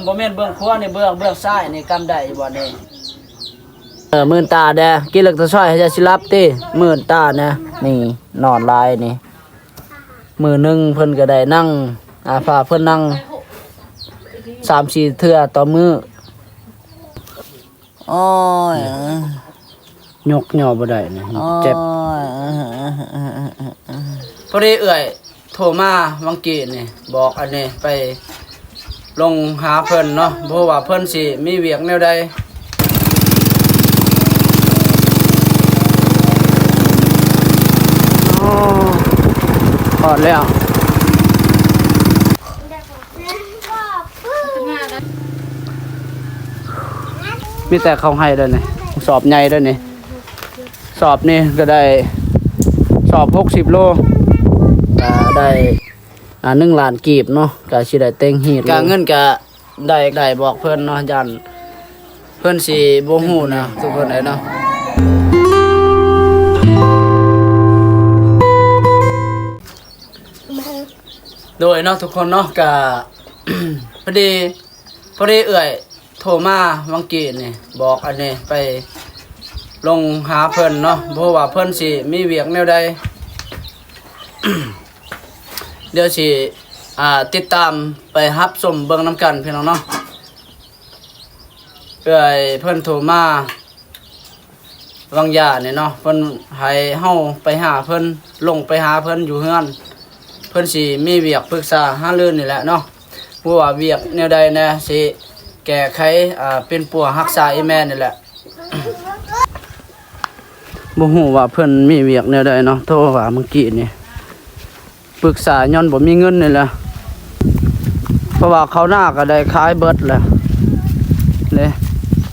ບໍ່ແມ່ນເບື້ອງຂວານີ້ ເບື້ອງ ເບື້ອງຊ້າຍນີ້ ກຳໄດ້ຢູ່ບໍ່ນີ້? ເອີ ມື່ນຕາແດ່ ກິນແລ້ວກະຊອຍໃຫ້ຢາຊິຫຼັບຕິ ມື່ນຕາແດ່. ນີ້ນອນຫຼາຍນີ້ ມື້ໜຶ່ງເພິ່ນກະໄດ້ນັ່ງ ອາ ພາເພິ່ນນັ່ງສາມສີ່ເທື່ອຕໍ່ມື້. ໂອ້ຍ ຍົກຍໍບໍ່ໄດ້ນີ້ ໂອ້ຍ ເຈັບ. ພໍດີເອື້ອຍໂທມາຫວ່າງກີ້ນີ້ ບອກອັນນີ້ໄປລົງຫາເພິ່ນເນາະ ບໍ່ຮູ້ວ່າເພິ່ນຊິມີວຽກແນວໃດ. ໂອ້ ຮອດແລ້ວ. ມີແຕ່ເຂົ້າໄຮ່ເດີນີ້ ສອບໃຫຍ່ເດີນີ້ ສອບນີ້ກະໄດ້ ສອບຫົກສິບໂລ ກະໄດ້ ອາ ໜຶ່ງລ້ານກີບເນາະ ກະຊິໄດ້ແຕ່ງຮີດ ກະເງິນກະໄດ້ ໄດ້ບອກເພິ່ນເນາະ ຢ້ານເພິ່ນຊິບໍ່ຮູ້ນະ ທຸກຄົນເອີຍເນາະ. ໂດຍເນາະ ທຸກຄົນເນາະ ກະ ພໍດີ ພໍດີເອື້ອຍໂທມາຫວ່າງກີ້ນີ້ ບອກອັນນີ້ໄປລົງຫາເພິ່ນເນາະ ບໍ່ຮູ້ວ່າເພິ່ນຊິມີວຽກແນວໃດ. ດຽວຊິ ອາ ຕິດຕາມໄປຮັບຊົມເບິ່ງນຳກັນພີ່ນ້ອງເນາະ. ເອື້ອຍເພິ່ນໂທມາຫວ່າງຢານີ້ເນາະ ເພິ່ນໃຫ້ເຮົາໄປຫາເພິ່ນ ລົງໄປຫາເພິ່ນຢູ່ເຮືອນ ເພິ່ນຊິມີວຽກປຶກສາຫາລືນີ້ແຫຼະເນາະ ບໍ່ວ່າວຽກແນວໃດແດ່ ຊິແກ້ໄຂ ອາ ປິ່ນປົວຮັກສາອີ່ແມ່ນີ້ແຫຼະ. ບໍ່ຮູ້ວ່າເພິ່ນມີວຽກແນວໃດເນາະ ໂທຫາເມື່ອກີ້ນີ້ ປຶກສາຍ້ອນບໍ່ມີເງິນນີ້ແຫຼະ ເພາະວ່າເຂົ້ານາກະໄດ້ຂາຍເບິດແລ້ວເດ້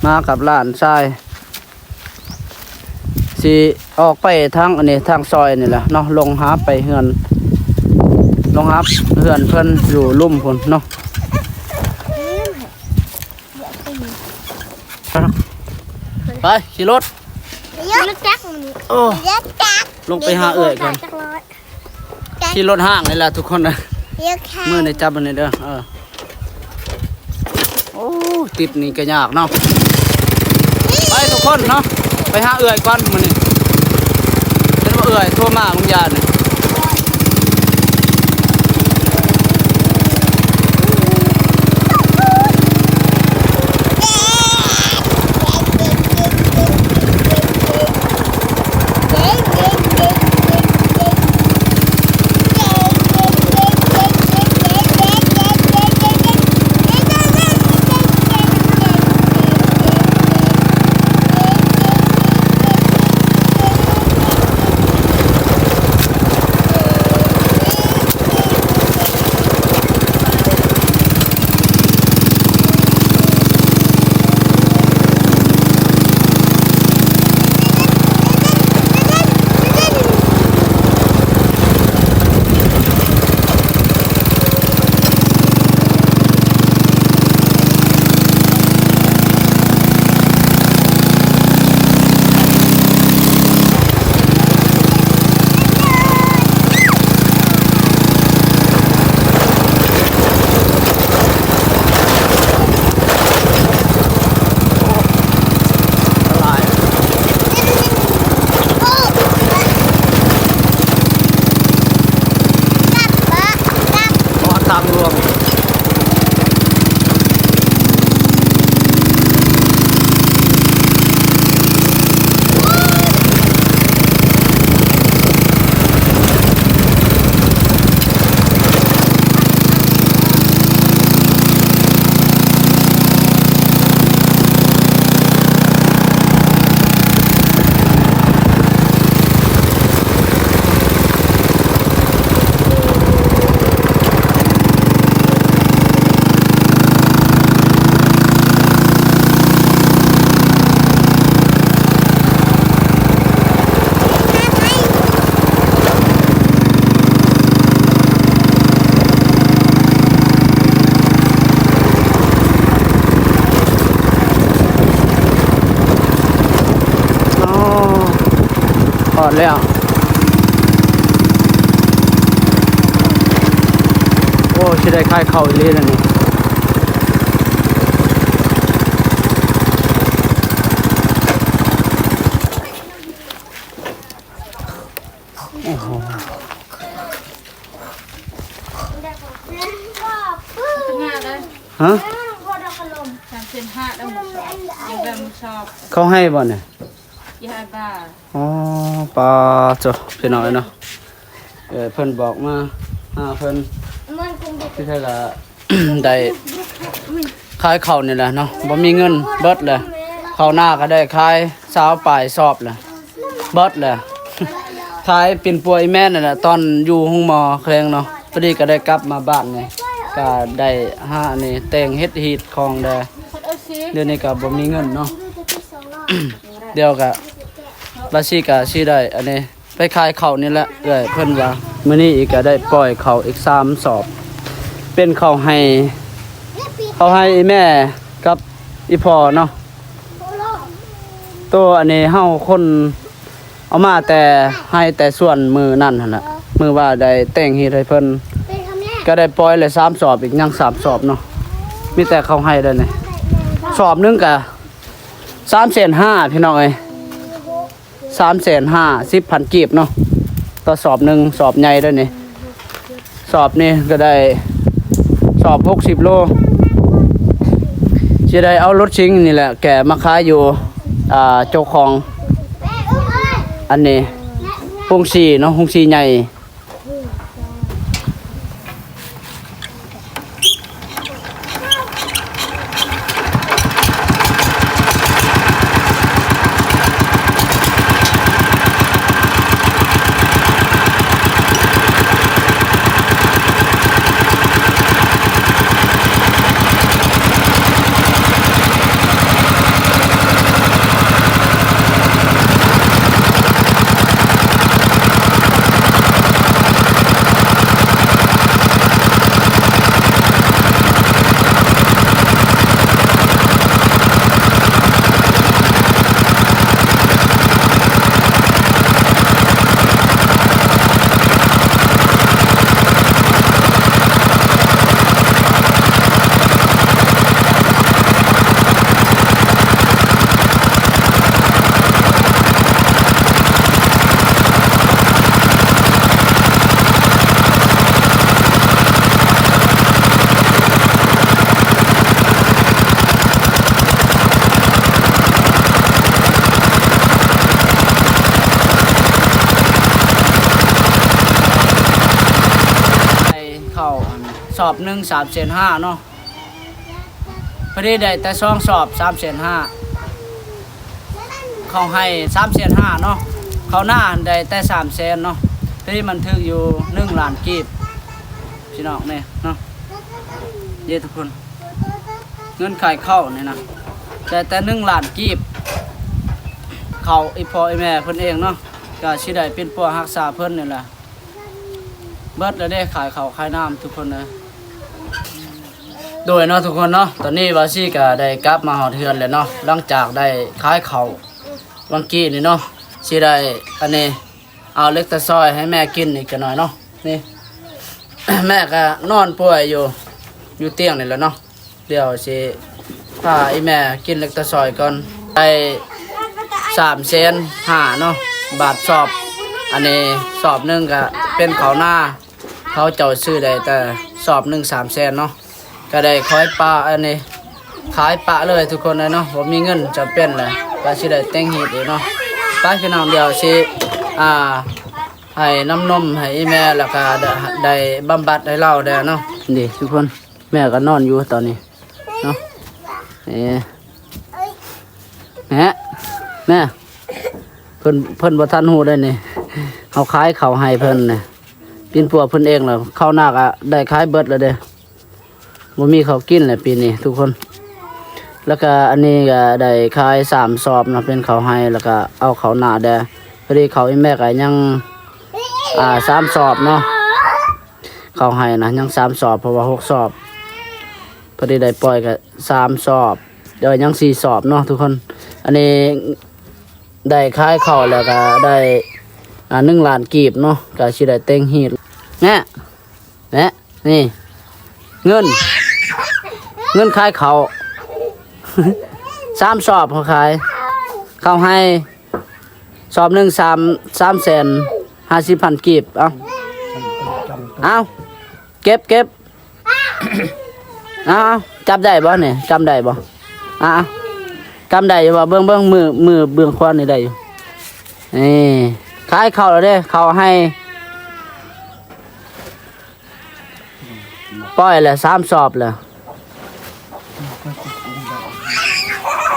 ມາກັບຫຼານຊາຍ ຊິອອກໄປທາງອັນນີ້ ທາງຊອຍນີ້ແຫຼະເນາະ ລົງຫາໄປເຮືອນ ລົງຫາເຮືອນເພິ່ນຢູ່ລຸ່ມພຸ້ນເນາະ. ໄປຂີ່ລົດ ຂີ່ລົດຈັກມື້ນີ້ ໂອ້ ຂີ່ລົດຈັກ ລົງໄປຫາເອື້ອຍກ່ອນ ຂີ່ລົດຫ້າງນີ້ແຫຼະທຸກຄົນເດີ ມືນີ້ຈັບອັນນີ້ເດີ ເອີ ໂອ້ ຕິດນີ້ກະຍາກເນາະ ໄປທຸກຄົນເນາະ ໄປຫາເອື້ອຍກ່ອນມື້ນີ້ ເຫັນວ່າເອື້ອຍໂທມາບາງຢ່າງນີ້. ອໍ ຮອດແລ້ວ ໂອ້ ຊິໄດ້ຂາຍເຂົ້າອີ່ຫຼີແລ້ວນີ້. ຮະ? ສາມແສນຫ້າ ແລ້ວໝູຊອບ ຍັງແບ່ງໝູຊອບ ເຂົາໃຫ້ບໍ່ນີ້? ຊິໃຫ້ບາດ ອໍ ປາໂທ້ ພີ່ນ້ອງເອີຍເນາະ ເອີ ເພິ່ນບອກມາຫາເພິ່ນ ທີ່ແທ້ກະ ໄດ້ຂາຍເຂົ້ານີ້ແຫຼະເນາະ ບໍ່ມີເງິນ ເບິດແຫຼະ ເຂົ້ານາກະໄດ້ຂາຍຊາວປາຍສອບແຫຼະ ເບິດແຫຼະ ຂາຍປິ່ນປົວອີ່ແມ່ນັ້ນແຫຼະ ຕອນຢູ່ໂຮງໝໍແຂວງເນາະ ພໍດີກະໄດ້ກັບມາບ້ານນີ້ ກະໄດ້ຫາອັນນີ້ແຕ່ງເຮັດຮີດຂອງແດ່ ດຽວນີ້ກະບໍ່ມີເງິນເນາະ ດຽວກະ ລາຊີກະຊິໄດ້ອັນນີ້ ໄປຂາຍເຂົ້ານີ້ແຫຼະ ເອື້ອຍເພິ່ນວ່າ ມື້ນີ້ອີກກະໄດ້ປ່ອຍເຂົ້າອີກສາມສອບ ເປັນເຂົ້າໄຮ່ ເຂົ້າໄຮ່ອີ່ແມ່ກັບອີ່ພໍ່ເນາະ ໂຕອັນນີ້ເຮົາຄົນເອົາມາແຕ່ໄຮ່ແຕ່ສວນມື້ນັ້ນຫັ້ນລະ ມື້ວ່າໄດ້ແຕ່ງຮີດໃຫ້ເພິ່ນ ກະໄດ້ປ່ອຍແລ້ວສາມສອບ ອີກຍັງສາມສອບເນາະ ມີແຕ່ເຂົ້າໄຮ່ເດີນີ້ ສອບໜຶ່ງກະສາມແສນຫ້າ ພີ່ນ້ອງເອີຍ. ສາມແສນຫ້າສິບພັນກີບເນາະ ຕໍ່ສອບໜຶ່ງ ສອບໃຫຍ່ເດ້ນີ້ ສອບນີ້ກະໄດ້ສອບຫົກສິບໂລ ຊິໄດ້ເອົາລົດຊິງນີ້ແຫຼະ ແກ່ມາຂາຍຢູ່ ອ່າ ເຈົ້າຂອງ ອັນນີ້ ໂຮງສີເນາະ ໂຮງສີໃຫຍ່. ເຂົ້າສອບໜຶ່ງສາມແສນຫ້າເນາະ ພໍດີໄດ້ແຕ່ສອງສອບສາມແສນຫ້າ ເຂົ້າໄຮ່ສາມແສນຫ້າເນາະ ເຂົ້ານາໄດ້ແຕ່ສາມແສນເນາະ ພໍດີມັນຖືກຢູ່ໜຶ່ງລ້ານກີບ ພີ່ນ້ອງນີ້ເນາະ ເດ້ທຸກຄົນ ເງິນຂາຍເຂົ້ານີ້ນະ ໄດ້ແຕ່ໜຶ່ງລ້ານກີບ ເຂົ້າອີ່ພໍ່ອີ່ແມ່ເພິ່ນເອງເນາະ ກະຊິໄດ້ປິ່ນປົວຮັກສາເພິ່ນນີ້ແຫຼະ. ເບິດແລ້ວເດ້ ຂາຍເຂົ້າຂາຍນ້ຳທຸກຄົນເອີຍ ໂດຍເນາະທຸກຄົນເນາະ ຕອນນີ້ບ່າວຊີກະໄດ້ກັບມາຮອດເຮືອນແລ້ວເນາະ ຫຼັງຈາກໄດ້ຂາຍເຂົ້າວັນກີ້ນີ້ເນາະ ຊິໄດ້ອັນນີ້ ເອົາເລັກຕາຊອຍໃຫ້ແມ່ກິນອີກຈັກໜ້ອຍເນາະ ນີ້ ແມ່ກະນອນປ່ວຍຢູ່ ຢູ່ຕຽງນີ້ແຫຼະເນາະ. ດຽວຊິພາອີ່ແມ່ກິນເລັກຕາຊອຍກ່ອນ ໄດ້ສາມແສນຫ້າເນາະ ບາດສອບ ອັນນີ້ສອບໜຶ່ງກະເປັນເຂົ້ານາ ເຂົາເຈົ້າຊື້ໄດ້ແຕ່ສອບໜຶ່ງສາມແສນເນາະ ກະໄດ້ຂາຍປະ ອັນນີ້ຂາຍປະເລີຍທຸກຄົນເອີຍເນາະ ບໍ່ມີເງິນຈຳເປັນແຫຼະ ກະຊິໄດ້ແຕ່ງຮີດອີກເນາະ ໄປພີ່ນ້ອງ ດຽວຊິ ອ່າ ໃຫ້ນ້ຳນົມໃຫ້ອີ່ແມ່ ແລ້ວກະໄດ້ບຳບັດໃຫ້ລາວແດ່ເນາະ ນີ້ທຸກຄົນ. ແມ່ກໍນອນຢູ່ຕອນນີ້ເນາະ ເອີ ແມ່ ແມ່ ເພິ່ນ ເພິ່ນບໍ່ທັນຮູ້ເດ້ນີ້ ເຮົາຂາຍເຂົ້າໃຫ້ເພິ່ນນະ ປິ່ນປົວເພິ່ນເອງແລ້ວ ເຂົ້ານາກະໄດ້ຂາຍເບິດແລ້ວເດ້ ບໍ່ມີເຂົ້າກິນແລ້ວປີນີ້ທຸກຄົນ ແລ້ວກະອັນນີ້ກະໄດ້ຂາຍສາມສອບເນາະ ເປັນເຂົ້າໄຮ່ ແລ້ວກະເອົາເຂົ້ານາແດ່ ພໍດີເຂົ້າອີ່ແມ່ກະຍັງ ອ່າ ສາມສອບເນາະ. ເຂົ້າໄຮ່ນະຍັງສາມສອບ ເພາະວ່າຫົກສອບ ພໍດີໄດ້ປ່ອຍກະສາມສອບ ດຽວຍັງສີ່ສອບເນາະທຸກຄົນ ອັນນີ້ໄດ້ຂາຍເຂົ້າແລ້ວກະໄດ້ ອ່າ ໜຶ່ງລ້ານກີບເນາະ ກະຊິໄດ້ແຕ່ງຮີດ ແມ່ ແມ່ ນີ້ ເງິນ ເງິນຂາຍເຂົ້າ ສາມສອບເຂົາຂາຍ ເຂົ້າໄຮ່ ສອບໜຶ່ງ ສາມ ສາມແສນຫ້າສິບພັນກີບ ເອົາ ເອົາ ເກັບ ເກັບ ອ້າວ ຈັບໄດ້ບໍ່ນີ້? ກຳໄດ້ບໍ່? ອ້າວ ກຳໄດ້ຢູ່ບໍ່? ເບິ່ງ ເບິ່ງ ມື ມືເບື້ອງຂວານີ້ໄດ້ຢູ່. ນີ້ ຂາຍເຂົ້າແລ້ວເດ້ ເຂົ້າໄຮ່ ປ່ອຍແລ້ວ ສາມສອບແລ້ວ.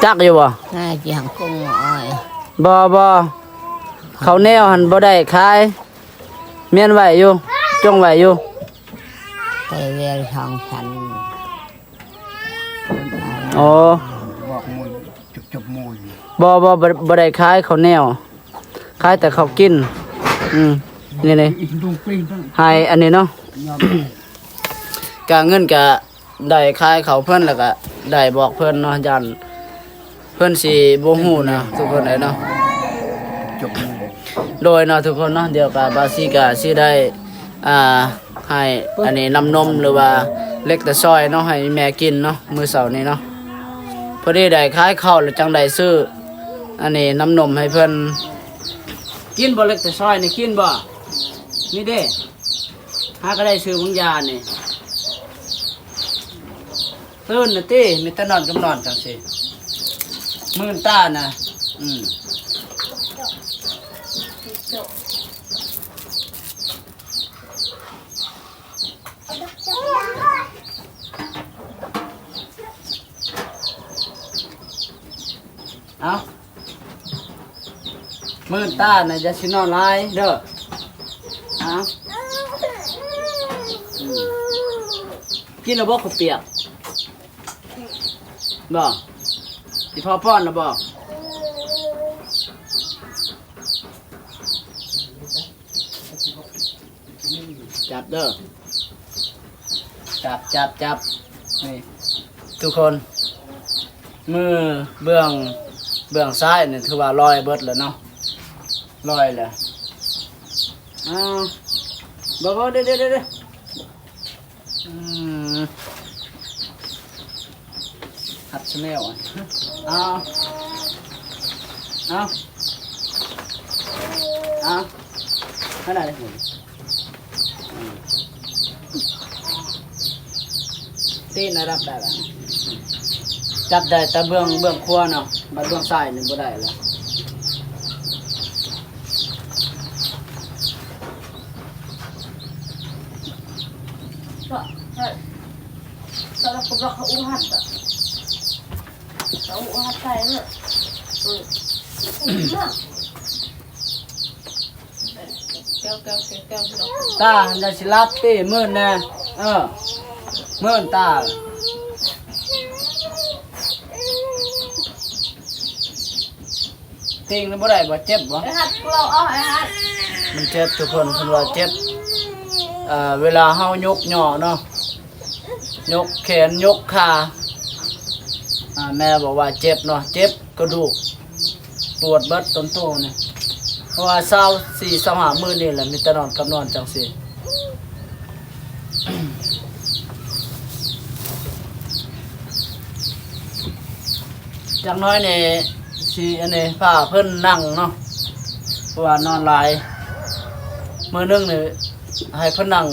ຈັກຢູ່ບໍ່? ໜ້າຈະຫາກົງອ້ອຍ. ບໍ່ ບໍ່ ເຂົ້າໜຽວຫັ້ນບໍ່ໄດ້ຂາຍ ມ້ຽນໄວ້ຢູ່ ຈົ່ງໄວ້ຢູ່. ໄປແວວທາງພັນ. ໂອ້ ບອກໝູ່ ຈົບໆໝູ່. ບໍ່ ບໍ່ ບໍ່ ບໍ່ໄດ້ຂາຍເຂົ້າໜຽວ ຂາຍແຕ່ເຂົ້າກິນ. ອືມ ນີ້ ນີ້ ໃຫ້ອັນນີ້ເນາະ ກະເງິນກະໄດ້ຂາຍເຂົ້າເພິ່ນ ແລ້ວກະໄດ້ບອກເພິ່ນເນາະ ຢ້ານເພິ່ນຊິບໍ່ຮູ້ນະ ທຸກຄົນເອີຍເນາະ. ໂດຍເນາະ ທຸກຄົນເນາະ ດຽວກະບາຊີກະຊິໄດ້ ອ່າ ໃຫ້ອັນນີ້ນ້ຳນົມ ຫຼືວ່າເລັກຕາຊອຍເນາະ ໃຫ້ແມ່ກິນເນາະ ມື້ເຊົ້ານີ້ເນາະ. ພໍດີໄດ້ຂາຍເຂົ້າແລ້ວ ຈັ່ງໄດ້ຊື້ອັນນີ້ນ້ຳນົມໃຫ້ເພິ່ນ. ກິນບໍ່ເລັກຕາຊອຍນີ້ ກິນບໍ່? ນີ້ເດ້ ຫາກະໄດ້ຊື້ບາງຢ່າງນີ້. ຕື່ນນະຕິ ມີແຕ່ນອນກັບນອນຈັ່ງຊີ້ ມືນຕານະ. ອືມ ເອົາ ມືນຕານະ ຢ່າຊິນອນຫຼາຍເດີ. ເອົາ ອືມ ກິນແລ້ວບໍ່ເຂົ້າປຽກ? ບໍ່ ອີພໍ່ປ້ອນລະບໍ່? ຈັບເດີ ຈັບ ຈັບ ຈັບ. ນີ້ ທຸກຄົນ ມືເບື້ອງ ເບື້ອງຊ້າຍນີ້ຖືວ່າລອຍເບິດແລ້ວເນາະ ລອຍແລ້ວ. ອ້າວ ບໍ່ ບໍ່ ເດີ ເດີ ເດີ ເດີ. ອືມ ຮັດສະແນວ ເອົາ ເອົາ ເອົາ ຂະໜາດນີ້ ອືມ ຕີນນະ ຮັບໄດ້ລະ ຈັບໄດ້ແຕ່ເບື້ອງ ເບື້ອງຂວາເນາະ ບັດເບື້ອງຊ້າຍນີ້ບໍ່ໄດ້ລະ. ຕາ ຢ່າຊິຫຼັບຕິ ມືນແນ່ ເອີ ມືນຕາ. ຕິງແລ້ວບໍ່ໄດ້ບໍ່ ເຈັບບໍ່? ໄອ້ຮັດ ເວົ້າອອກ ໄອ້ຮັດ ມັນເຈັບທຸກຄົນ ເພິ່ນວ່າເຈັບ ເອີ ເວລາເຮົາຍົກຍໍ້ເນາະ ຍົກແຂນຍົກຂາ ອ່າ ແມ່ບອກວ່າເຈັບເນາະ ເຈັບກະດູກ ປວດເບິດຕົ້ນໂຕນີ້ ເພາະວ່າຊາວສີ່ ຊາວຫ້າມື້ນີ້ແຫຼະ ມີແຕ່ນອນກັບນອນຈັ່ງຊີ້. ຈັກໜ້ອຍນີ້ຊິອັນນີ້ ພາເພິ່ນນັ່ງເນາະ ເພາະວ່ານອນຫຼາຍ ມື້ໜຶ່ງນີ້ໃຫ້ເພິ່ນນັ່ງ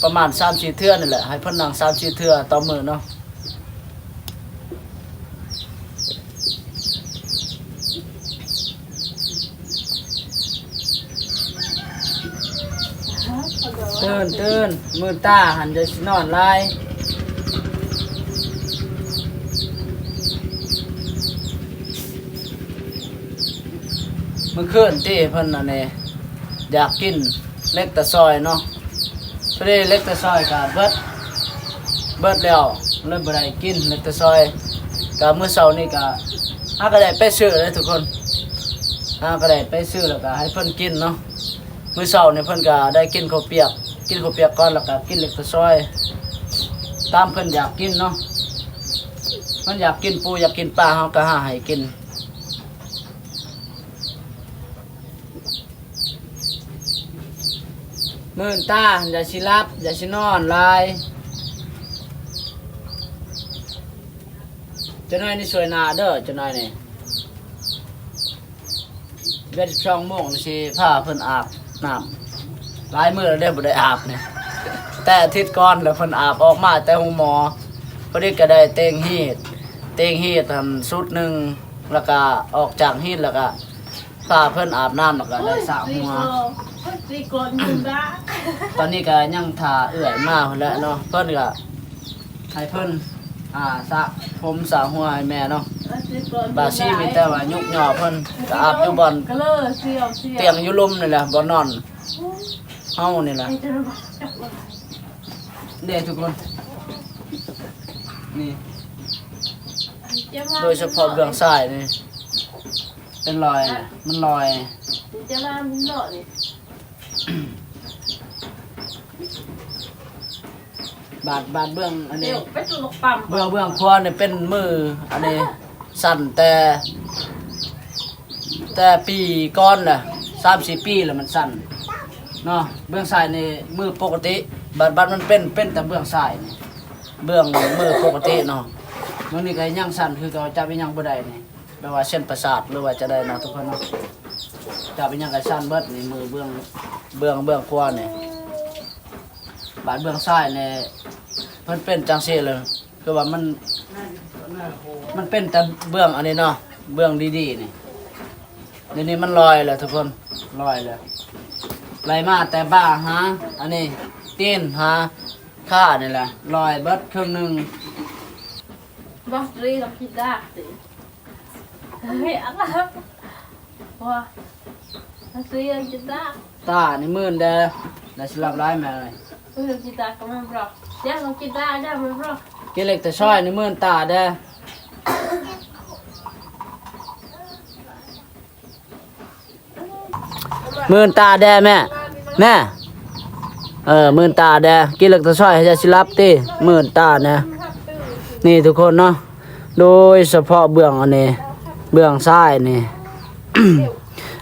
ປະມານສາມສີ່ເທື່ອນີ້ແຫຼະ ໃຫ້ເພິ່ນນັ່ງສາມສີ່ເທື່ອຕໍ່ມື້ເນາະ. ຕື່ນ ຕື່ນ ມືນຕາຫັ້ນ ຢ່າຊິນອນຫຼາຍ. ມື້ຄືນຕິເພິ່ນອັນນີ້ ຢາກກິນເລັກຕາຊອຍເນາະ ພໍດີເລັກຕາຊອຍກະເບິດ ເບິດແລ້ວ ເລີຍບໍ່ໄດ້ກິນເລັກຕາຊອຍ. ກະມື້ເຊົ້ານີ້ກະ ຫາກະໄດ້ໄປຊື້ເດ້ທຸກຄົນ ຫາກະໄດ້ໄປຊື້ ແລ້ວກະໃຫ້ເພິ່ນກິນເນາະ. ມື້ເຊົ້ານີ້ເພິ່ນກະໄດ້ກິນເຂົ້າປຽກ ກິນເຂົ້າປຽກກ່ອນ ແລ້ວກະກິນເລັກຕາຊອຍ ຕາມເພິ່ນຢາກກິນເນາະ. ເພິ່ນຢາກກິນປູ ຢາກກິນປາ ເຮົາກະຫາໃຫ້ກິນ. ມື່ນຕາ ຢ່າຊິຫຼັບ ຢ່າຊິນອນຫຼາຍ. ຈັກໜ້ອຍນີ້ຊ່ວຍໜ້າເດີ ຈັກໜ້ອຍນີ້ ເວລາສິບສອງໂມງນີ້ຊິພາເພິ່ນອາບນ້ຳ. ຫຼາຍມື້ແລ້ວເດ້ບໍ່ໄດ້ອາບນີ້ ແຕ່ອາທິດກ່ອນແລ້ວ ເພິ່ນອາບອອກມາແຕ່ໂຮງໝໍ ພໍດີກະໄດ້ແຕ່ງຮີດ ແຕ່ງຮີດຫັ້ນຊຸດໜຶ່ງ ແລ້ວກະອອກຈາກຮີດ ແລ້ວກະພາເພິ່ນອາບນ້ຳ ແລ້ວກະໄດ້ສະຫົວ. ຕອນນີ້ກະຍັງຖ້າເອື້ອຍມາພຸ້ນແຫຼະເນາະ ເພິ່ນກະໃຫ້ເພິ່ນ ອາ ສະຜົມສະຫົວໃຫ້ແມ່ເນາະ. ບາຊີມີແຕ່ວ່າຍົກຍໍ້ເພິ່ນ ກະອາບຢູ່ບ່ອນຕຽງຢູ່ລຸ່ມນີ້ແຫຼະ ບ່ອນນອນເຮົານີ້ແຫຼະ. ເດ້ທຸກຄົນ ນີ້ ໂດຍສະເພາະເບື້ອງຊ້າຍນີ້ ເປັນລອຍ ມັນລອຍ. ບາດ ບາດເບື້ອງອັນນີ້ ເບື້ອງ ເບື້ອງຂວານີ້ເປັນມືອັນນີ້ ສັ່ນແຕ່ ແຕ່ປີກ່ອນລະ ສາມສີ່ປີລະມັນສັ່ນເນາະ. ເບື້ອງຊ້າຍນີ້ມືປົກກະຕິ ບາດ ບາດມັນເປັນ ເປັນແຕ່ເບື້ອງຊ້າຍນີ້ ເບື້ອງມືປົກກະຕິເນາະ. ເບື້ອງນີ້ກະຍັງສັ່ນຄືເກົ່າ ຈັບອີ່ຫຍັງບໍ່ໄດ້ນີ້ ແບບວ່າເສັ້ນປະສາດ ຫຼືວ່າຈະໄດ້ເນາະທຸກຄົນເນາະ. ຈັບອີ່ຫຍັງກະສັ່ນເບິດນີ້ ມືເບື້ອງ ເບື້ອງ ເບື້ອງຂວານີ້. ບາດເບື້ອງຊ້າຍນີ້ ເພິ່ນເປັນຈັ່ງຊີ້ເລີຍ ຄືວ່າມັນ ມັນເປັນແຕ່ເບື້ອງອັນນີ້ເນາະ ເບື້ອງດີໆນີ້. ດຽວນີ້ມັນລອຍແລ້ວທຸກຄົນ ລອຍແລ້ວ ໄລ່ມາແຕ່ບ່າຫາອັນນີ້ ຕີນຫາຂານີ້ແຫຼະ ລອຍເບິດເຄິ່ງໜຶ່ງ. ບໍ່ ເລີຍລອງຄິດໄດ້ ເຮີ້ຍ ອັນນັ້ນ ວ່າ ຕານີ້ມື່ນແດ່ ໄດ້ຊິຫຼັບຫຼາຍແມ່ເອີຍ. ເອີ ກິນຕາກໍແມ່ນບໍ່ ຢ່າລອງກິນຕາ ຢ່າແມ່ນບໍ່ ກິນເຫຼັກແຕ່ຊອຍນີ້ມື່ນຕາແດ່ ມື່ນຕາແດ່ແມ່ ແມ່. ເອີ ມື່ນຕາແດ່ ກິນເຫຼັກແຕ່ຊອຍໃຫ້ຢາຊິຫຼັບຕິ ມື່ນຕາແດ່. ນີ້ທຸກຄົນເນາະ ໂດຍສະເພາະເບື້ອງອັນນີ້ ເບື້ອງຊ້າຍນີ້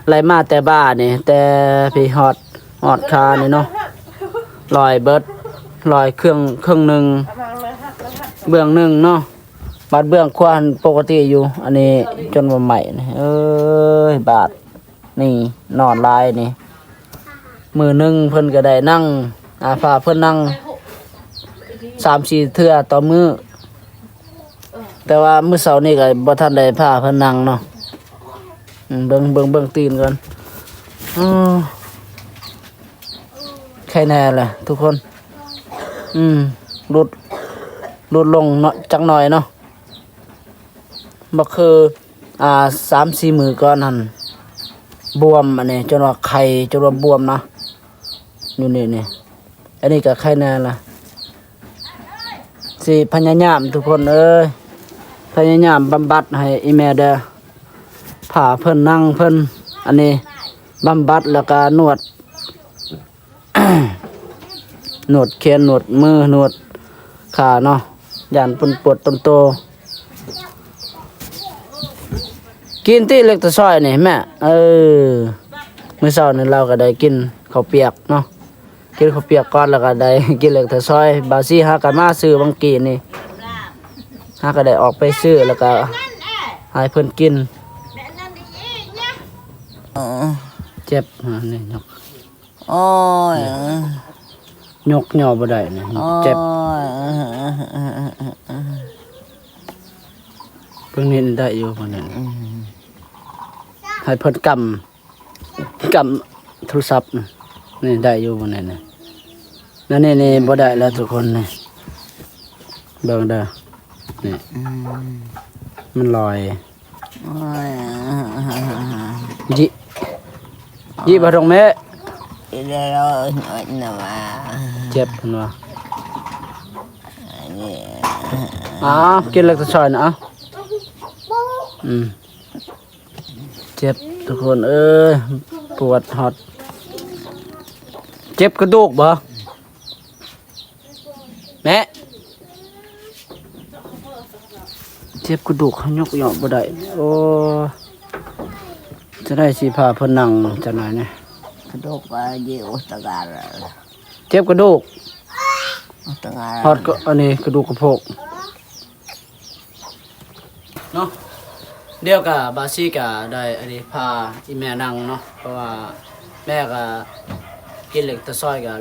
ໄລ່ມາແຕ່ບ່ານີ້ ແຕ່ພີ້ຮອດ ຮອດຂານີ້ເນາະ ລອຍເບິດ ລອຍເຄິ່ງ ເຄິ່ງໜຶ່ງ ເບື້ອງໜຶ່ງເນາະ. ບາດເບື້ອງຂວາຫັ້ນປົກກະຕິຢູ່ ອັນນີ້ຈົນວ່າໄໝ້ນີ້ ເອີຍ ບາດນີ້ນອນຫຼາຍນີ້. ມື້ໜຶ່ງເພິ່ນກະໄດ້ນັ່ງ ອາ ພາເພິ່ນນັ່ງສາມສີ່ເທື່ອຕໍ່ມື້ ແຕ່ວ່າມື້ເຊົ້ານີ້ກະບໍ່ທັນໄດ້ພາເພິ່ນນັ່ງເນາະ. ອືມ ເບິ່ງ ເບິ່ງ ເບິ່ງຕີນກ່ອນ ອືມ ໄຄແນ່ແຫຼະທຸກຄົນ. ອືມ ຫຼຸດ ຫຼຸດລົງເນາະ ຈັກໜ້ອຍເນາະ ບໍ່ຄື ອາ ສາມສີ່ມື້ກ່ອນຫັ້ນ ບວມ ອັນນີ້ຈົນວ່າໄຄ ຈົນວ່າບວມນະ ຢູ່ນີ້ນີ້. ອັນນີ້ກະໄຄແນ່ລະ ຊິພະຍາຍາມທຸກຄົນເອີຍ ພະຍາຍາມບຳບັດໃຫ້ອີ່ແມ່ເດີ ພາເພິ່ນນັ່ງເພິ່ນ ອັນນີ້ບຳບັດ ແລ້ວກະນວດ ນວດແຂນ ນວດມື ນວດຂາເນາະ ຢ້ານເພິ່ນປວດຕົນໂຕ. ກິນຕິເຫຼັກແຕ່ຊອຍນີ້ແມ່ ເອີ ມື້ເຊົ້ານີ້ລາວກະໄດ້ກິນເຂົ້າປຽກເນາະ ກິນເຂົ້າປຽກກ່ອນ ແລ້ວກະໄດ້ກິນເຫຼັກແຕ່ຊອຍ. ບ່າວຊີຫາກະມາຊື້ຫວ່າງກີ້ນີ້ ຫາກະໄດ້ອອກໄປຊື້ ແລ້ວກະໃຫ້ເພິ່ນກິນ. ເຈັບ ນີ້ຍົກ ໂອ້ຍ ຍົກຍໍ່ບໍ່ໄດ້ນະ ໂອ້ຍ ເຈັບ. ເບິ່ງນີ້ໄດ້ຢູ່ ເບິ່ງນີ້ ອືມ ໃຫ້ເພິ່ນກຳ ກຳໂທລະສັບນະ ນີ້ໄດ້ຢູ່ ເບິ່ງນີ້ນະ. ແລ້ວນີ້ ນີ້ບໍ່ໄດ້ແລ້ວທຸກຄົນ ນີ້ ເບິ່ງເດີ ນີ້ ອືມ ມັນລອຍ ໂອ້ຍ ຢິ ຢິບໍ່ຕົງແມ່ ເຈັບເພິ່ນວ່າ. ອ້າວ ກິນເຫຼັກແຕ່ຊອຍນະ ອາ ອືມ ເຈັບທຸກຄົນເອີຍ ປວດຮອດ ເຈັບກະດູກບໍ່ ແມ່ ເຈັບກະດູກ ເຮົາຍົກຍໍ່ບໍ່ໄດ້. ໂອ້ ຈະໄດ້ຊິພາເພິ່ນນັ່ງຈັກໜ້ອຍນະ ກະດູກກະເຢໂອຕະກາ ເຈັບກະດູກ ໂອຕະກາ ຮອດກະ ອັນນີ້ກະດູກກະໂພກ ເນາະ. ດຽວກະບາຊີກະໄດ້ອັນນີ້ພາອີ່ແມ່ນັ່ງເນາະ ເພາະວ່າແມ່ກະກິນເຫຼັກແຕ່ຊອຍກະ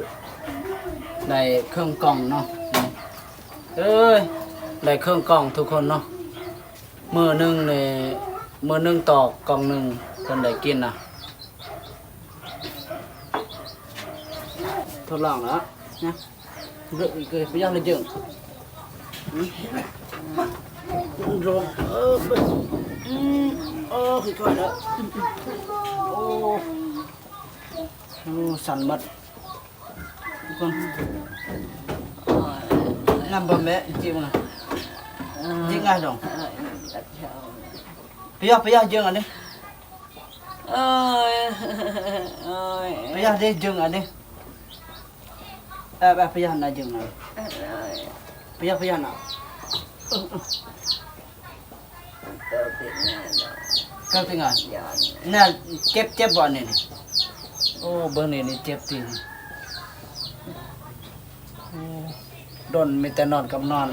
ໄດ້ເຄິ່ງກ່ອງເນາະ. ເອີຍ ໄດ້ເຄິ່ງກ່ອງທຸກຄົນເນາະ. ມື້ໜຶ່ງນີ້ ມື້ໜຶ່ງຕໍ່ກ່ອງໜຶ່ງເພິ່ນໄດ້ກິນນະ. ທົດລອງແລ້ວນະ. ເດີ ໄປຢ່າງລະເຈິງ. ອືມ ໂລງ ເອີ ອືມ ເອີ ຄ່ອຍໆເດີ. ໂອ້ ໂອ້ ສັ່ນໝົດ. ນຳບໍ່ແມ່ຈິ້ວນະ. ຈິ້ວງ່າຍດອງ. ໄປຢາ ໄປຢາເຈິງອັນນີ້. ໂອ້ຍ ໂອ້ຍ ໄປຢາເດີ ເຈິງອັນນີ້. ເອີ ໄປຢານະ ເຈິງນະ. ໄປຢາ ໄປຢານະ. ເກີບຕິງານ ເກີບຕິງານ. ນະ ເຈັບ ເຈັບບໍ່ນີ້? ໂອ້ ເບິ່ງນີ້ ນີ້ເຈັບຕິ. ໂອ້ ດົນມີແຕ່ນອນກັບນອນ.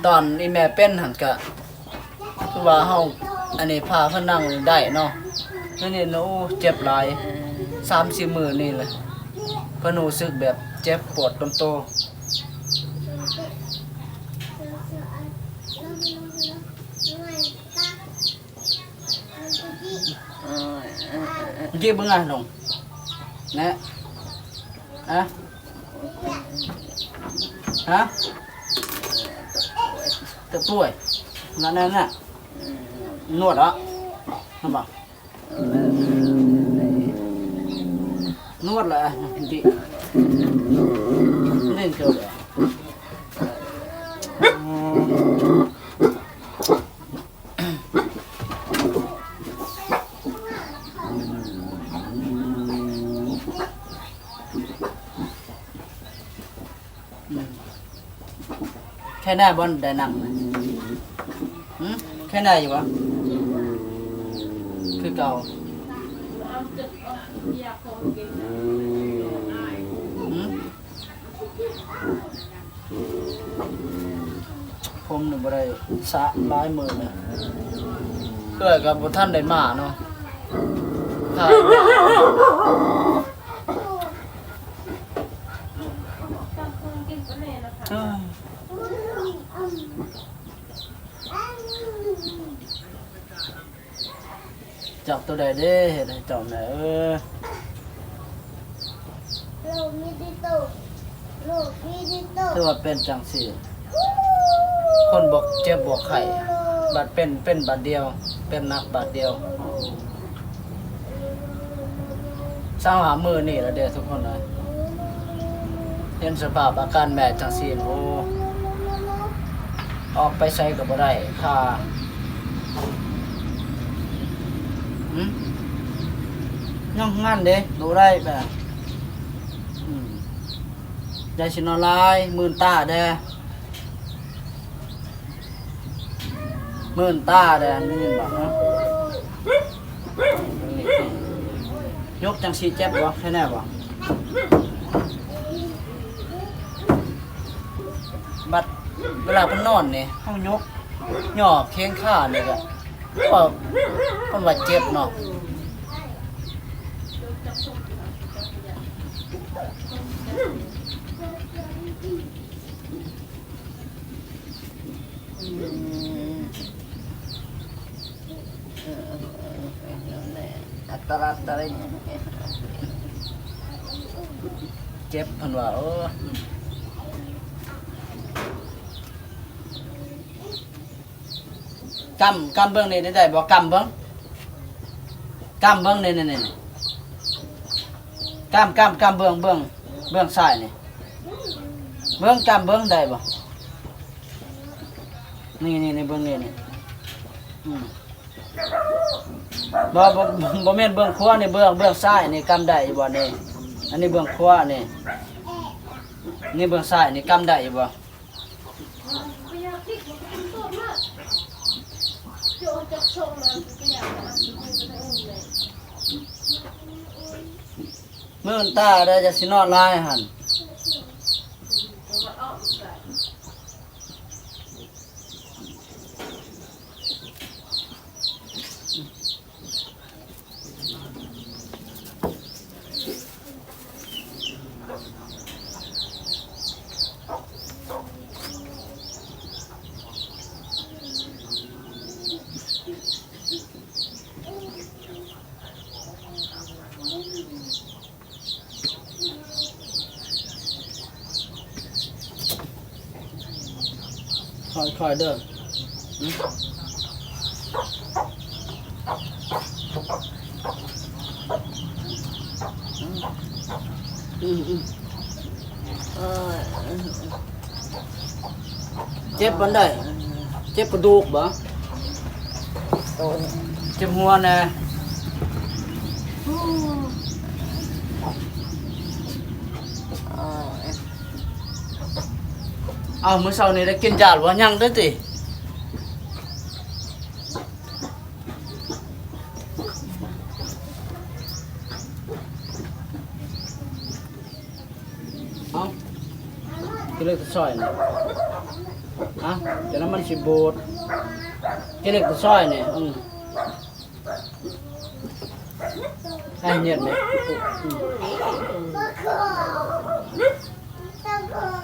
ຕອນອີ່ແມ່ເປັນຫັ້ນກະ ຄືວ່າເຮົາ ອັນນີ້ ພາເພິ່ນນັ່ງໄດ້ເນາະ. ດຽວນີ້ນະ ໂອ້ ເຈັບຫຼາຍ. ສາມສີ່ມື້ນີ້ແຫຼະ ເພິ່ນຮູ້ສຶກແບບເຈັບປວດຕົນໂຕ. ເຈັບເບິ່ງອະ ນ້ອງ ນະ. ຮະ ຮະ ຕະປ່ວຍ ນັ້ນໆ ນວດເນາະ ເຫັນບໍ່? ນວດລະ ເຫຼັ້ນເກີບ. ແຄ່ແນ່ບໍ່ໄດ້ນັ່ງ? ຫຶ ແຄ່ແນ່ຢູ່ບໍ່? ຄືເກົ່າ. ຫຶ ຜົມນີ້ບໍ່ໄດ້ສະຫຼາຍມື້ແລ້ວ ເອື້ອຍກໍບໍ່ທັນໄດ້ມາເນາະ. ຈັກໂຕໃດເດ້ ເຮັດໃຫ້ເຈົ້າແມ່ເອີຍ. ຄືວ່າເປັນຈັ່ງຊີ້ ຄົນບໍ່ເຈັບບໍ່ໄຂ້ ບັດເປັນ ເປັນບາດດຽວ ເປັນໜັກບາດດຽວ. ຊາວຫ້າມື້ນີ້ລະເດ້ທຸກຄົນເອີຍ. ເຫັນສະພາບອາການແມ່ຈັ່ງຊີ້ ໂອ້ ອອກໄປໃສກໍບໍ່ໄດ້ ຖ້າ ຫຶ ຍັງງານເດ້ ບໍ່ໄດ້ແບບ ອືມ ຢ່າຊິນອນຫຼາຍ ມື່ນຕາແດ່. ມື່ນຕາແດ່ ໄດ້ຍິນບໍ່? ຫະ ຍົກຈັ່ງຊີ້ເຈັບບໍ່? ແຄ່ແນ່ບໍ່? ບັດເວລາເພິ່ນນອນນີ້ ເຮົາຍົກ ຍໍແຂ້ງຂານີ້ກະ ເພິ່ນວ່າ ເພິ່ນວ່າເຈັບເນາະ. ອືມ ເອີ ອັດຕະລັດຕະລິງ ເຈັບເພິ່ນວ່າ ໂອ້ ກຳ ກຳເບິ່ງນີ້ໄດ້ບໍ່? ກຳເບິ່ງ ກຳເບິ່ງນີ້ ນີ້ ນີ້ ກຳ ກຳ ກຳເບິ່ງ ເບິ່ງ ເບື້ອງຊ້າຍນີ້ ເບິ່ງ ກຳເບິ່ງໄດ້ບໍ່? ນີ້ ນີ້ ນີ້ ເບິ່ງນີ້ ນີ້ ອືມ ບໍ່ ບໍ່ ບໍ່ແມ່ນເບື້ອງຂວານີ້ ເບື້ອງ ເບື້ອງຊ້າຍນີ້ ກຳໄດ້ຢູ່ບໍ່ນີ້? ອັນນີ້ເບື້ອງຂວານີ້ ນີ້ເບື້ອງຊ້າຍນີ້ ກຳໄດ້ຢູ່ບໍ່? ມື່ນຕາໄດ້ ຢ່າຊິນອນຫຼາຍຫັ້ນ. ເ ຄ່ອຍໆເດີ. ອືມ ເອີ ເຈັບປານໃດ? ເຈັບກະດູກບໍ່? ໂດຍ ເຈັບຫົວແດ່. ເອົາ ມື້ເຊົ້ານີ້ໄດ້ກິນຢາແລ້ວບໍ່? ຍັງເດີຕິ. ເອົາ ກິນເລັກແຕ່ຊອຍນີ້ ຮະ ຈະນັ້ນມັນຊິບູດ. ກິນເລັກແຕ່ຊອຍນີ້ ອືມ ໃຫ້ເຫຍດແມ່ ອືມ.